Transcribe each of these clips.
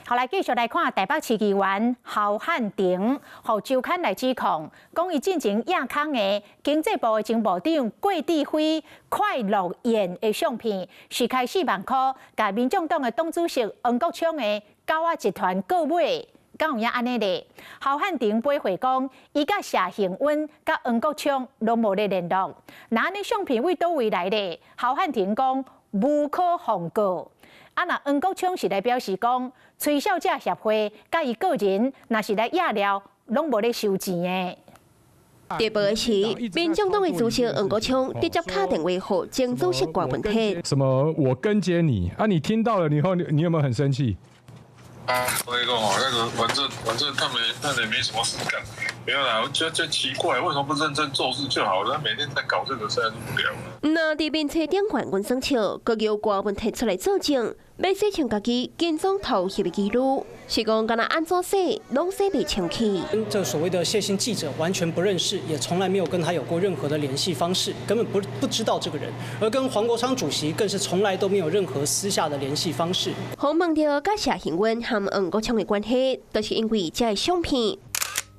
好，來繼續來看台北市議員侯漢廷，予周刊來指控，講伊進前掖空的經濟部的前部長郭智輝快樂宴的相片，是開4萬箍，共民眾黨的黨主席黃國昌的狗仔集團購買。敢有影按呢咧？侯漢廷回駁講，伊佮謝幸溫佮黃國昌攏無咧聯絡。若按呢相片佇佗位來咧？侯漢廷講無可奉告。啊，若黃國昌是來表示講，吹哨者協會佮伊個人，若是來掖料，攏無咧收錢的。特別的是，民眾黨的主席黃國昌直接敲電話予前主席郭文鐵。什麼？我跟監你啊？你聽到了以後，你有沒有很生氣？啊，我跟你講哦，那個反正他們也沒什麼事幹，沒有啦，我覺得這奇怪，為什麼不認真做事就好了？他每天在搞這個，實在是無聊。那佇面冊頂懸溫耍笑，閣由郭文鐵出來作證，欲洗清家己跟蹤偷翕的記錄，是講敢若按怎洗，攏洗袂清氣。這所謂的謝姓記者完全不認識，也從來沒有跟他有過任何的聯繫方式，根本不知道這個人。而跟黃國昌主席更是從來都沒有任何私下的聯繫方式。予問著佮謝幸溫和黃國昌的關係，都是因為這个相片。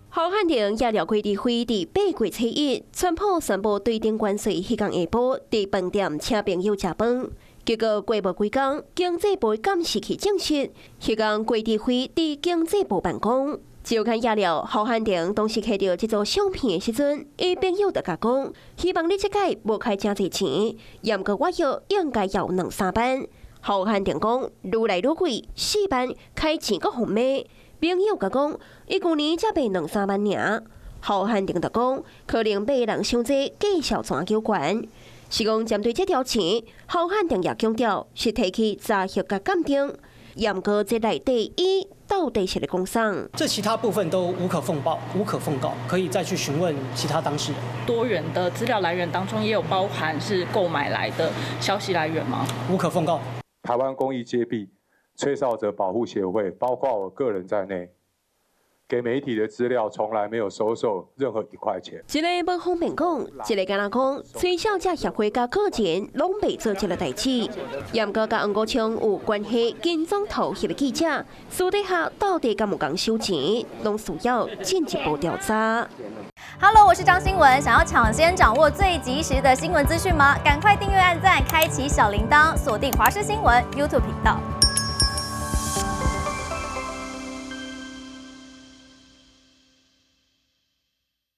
侯漢廷掖料郭智輝佇8月初1，川普宣布對等關稅彼工下晡，佇飯店請朋友食飯，結果過無幾工，經濟部監視器證實，彼工郭智輝佇經濟部辦公。周刊掖料，侯漢廷當時摕著這組相片的時陣，伊朋友就共講，希望你這擺無開誠濟錢，毋過我約應該有兩三萬。侯漢廷講，愈來愈貴，4萬開錢閣予罵。朋友共講，伊舊年才賣兩三萬爾。侯漢廷就講，可能買人傷濟，價數全球懸。是講針對這條錢，侯漢廷也強調是提去查核佮鑑定，毋過這內底伊到底是咧講啥？這其他部分都無可奉報，無可奉告，可以再去詢問其他當事人。多元的資料來源當中，也有包含是購買來的消息來源嗎？無可奉告。台灣公益揭弊吹哨者保護協會，包括我個人在內，給媒體的資料從來沒有收受任何一塊錢。一个無方便講，一个敢若講，吹哨者協會佮個人攏袂做這个代誌。毋過佮黃國昌有關係跟蹤偷翕的記者，私底下到底敢有共收錢，攏需要進一步調查。 Hello，我是張新聞，想要搶先掌握最及時的新聞資訊嗎？趕快訂閱、按讚、開啟小鈴鐺，鎖定華視新聞 YouTube 頻道。